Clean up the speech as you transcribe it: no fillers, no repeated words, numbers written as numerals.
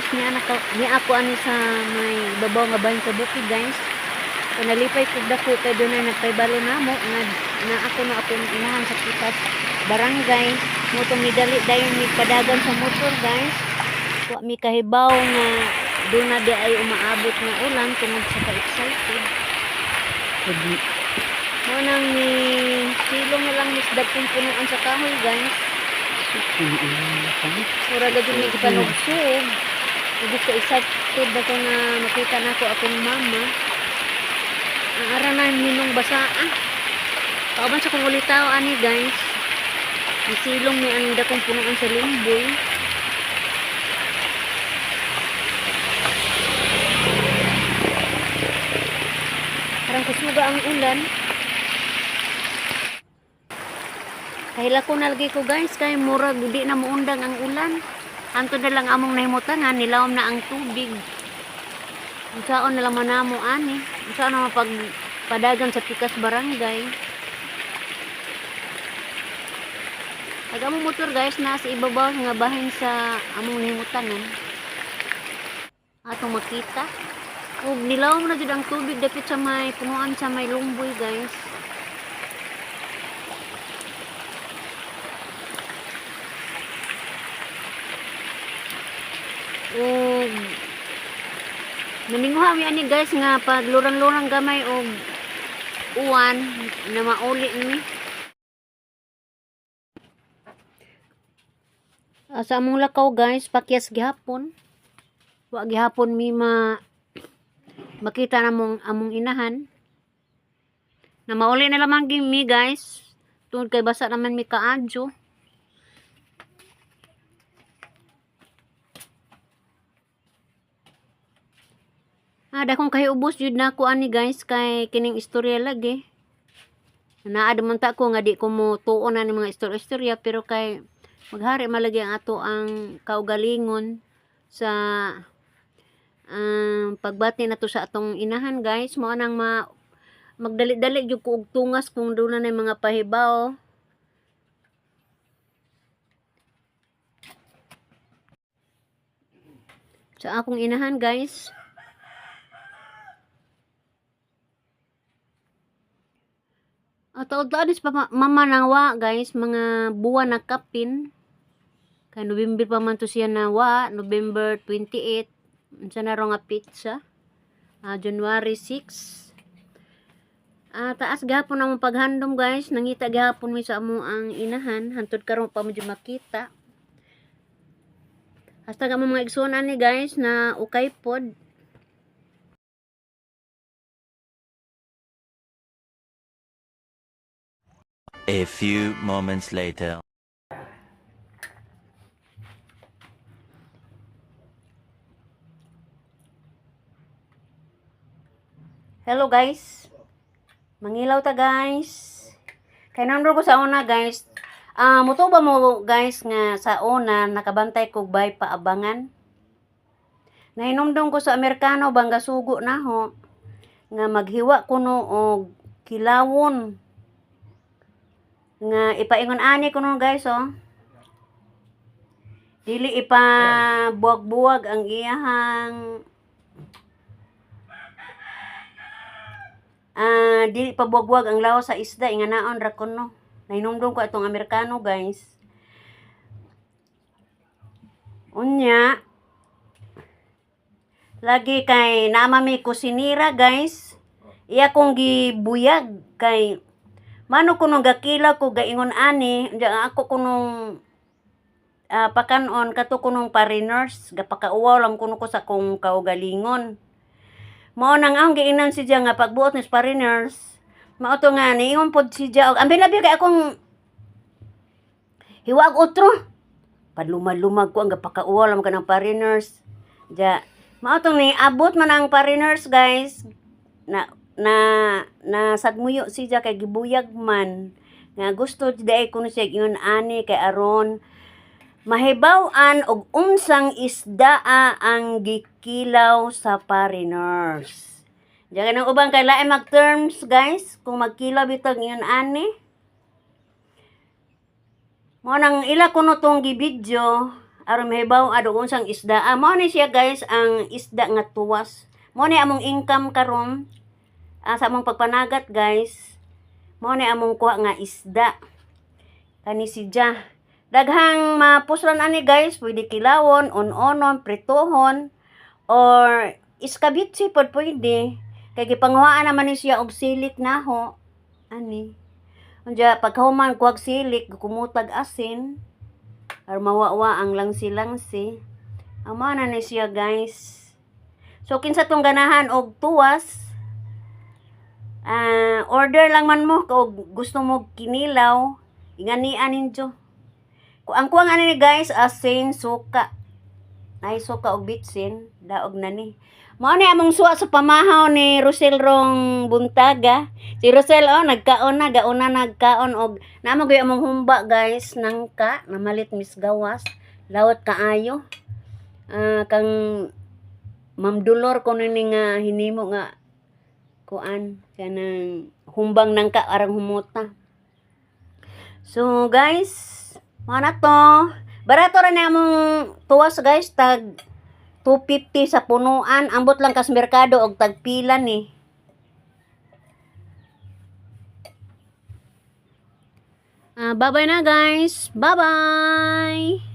Guys, niya naka niya ako ani sa may babaw nga bahin sa bukid, guys. So, nalipay kog dako kay dunay nagpaybalo namo nga na ako na akong inahan sa Pikas barangay. Mao tong nidali dayon mi padagan sa motor, guys. Wa mi kahibaw nga duna di ay umaabot nga ulan tungod sa ka-excited. Mao nang ni silong na lang mis dagkong punuan sa kahoy, guys. Mura gud mi gipanugsog. Ubos ka excited ba ko nga makita nako akong mama. Ang ara na hinong basa ah. Kauban sa kong ulitaw ani, guys. Isilong mi ang dakong punuan sa lumboy. Parang kusuga ang ulan. Kahila ko nalagay ko, guys, kay murag di na muundang ang ulan. Anto na lang among nahimutangan, nilawom na ang tubig. Unsaon na lang man namo ani? Unsaon na mapag padagan sa Pikas barangay? Ag among motor, guys, nasa ibabaw nga bahin sa among nahimutangan. Atong makita. Ug nilawom na jud ang tubig dapit sa may punuan sa may lumboy, guys. Ug naninguha mi ani, guys, nga pag lurang-lurang gamay og uwan na mauli mi. Ah, sa among lakaw, guys, pakyas gihapon. Wa gihapon mi ma makita namong among inahan. Na mauli na lamang gi mi, guys. Tungod kay basa naman mi kaadyo. Ah, dakong kahiubos jud nako ani, guys, kay kining istorya lagi. Naa man ta ko nga di ko mo tuon na ni mga istorya-istorya, pero kay maghari malagi ang ato ang kaugalingon sa pagbati nato sa atong inahan, guys. Mao nang ma magdali-dali jud ko og tungas kung doon na mga pahibaw. Sa akong inahan, guys. At taod-taod is pa mama nawa, guys, mga buwan na kapin. Kay November pa man to siya nawa, November 28. Unsa na ro nga pizza? Ah, January 6. Ah, taas gihapon ang paghandom, guys. Nangita gihapon mi sa amo ang inahan. Hantod karon pa mo jud makita. Hasta ka mo mga igsoon ani, guys, na ukay pod. A few moments later. Hello, guys. Mangilaw ta, guys. Kay nandro ko sa una, guys. Ah, mutuo ba mo, guys, nga sa una nakabantay kog bay paabangan? Nahinomdom ko sa Amerikano bang gasugo na ho nga maghiwa kuno og kilawon nga ipaingon ani kuno, guys, oh. Dili ipa buwag-buwag ang iyahang dili pa buwag-buwag ang lawas sa isda, inganaon ra kuno. Nahinumdum ko atong Amerikano, guys. Unya, lagi kay naama mi kusinira, guys. Iya kong gibuyag kay mano kuno gakila ko gaingon ani, unya ako kunong pakanon kato kunong foreigners, gapakauwaw lang kuno ko sa kong kaugalingon. Mao nang ang giingnan siya nga pagbuot ni foreigners, mao to nga niingon pod siya og ambi labi kay akong hiwag otro. Padlumag-lumag ko ang gapakauwaw lang kanang foreigners. Ja, mao tong ni abot man ang foreigners, guys, na na na sagmuyo siya kay gibuyag man nga gusto diay kuno siya ingon ani kay aron mahibaw-an og unsang isdaa ang gikilaw sa foreigners. Diyan ang uban kay lain mag terms, guys, kung magkilaw bitag ingon ani. Mao nang ila kuno tong gibidyo Aron mahibaw ado unsang isda. Ah, mao ni siya, guys, ang isda nga tuwas. Mao ni among income karon. Ah, sa among pagpanagat, guys. Mao ni among kuha nga isda. Kani si Ja. Daghang mapuslan ani, guys, pwede kilawon, on-onon, prituhon, or iskabitsi pod pwede. Kay gipanguhaan naman ni siya og silik naho. Ani. Unya pagkahuman kuhag silik, kumutag asin or mawawa ang langsi-langsi. Amo na ni siya, guys. So kinsa tong ganahan og tuwas, ah, order lang man mo kung gusto mo kinilaw, inganian ninyo. Ang kuwang ani ni, guys, asin, suka. Ay, suka og bitsin, daog na ni. Mao ni among suwa sa pamahaw ni Rosel rong buntaga. Si Rosel, oh, nagkaon na, gauna nagkaon og namo gyud among humba, guys, nangka namalit mis gawas, lawat kaayo. Ah, kang Ma'am Dolor ko ni nga hinimo nga kuan kanang humbang nangka arang humuta. So guys, mao na to. Barato ra na among tuwas, guys, tag 250 sa punuan. Ambot lang kas merkado og tag pila ni. Ah, bye-bye na, guys. Bye-bye.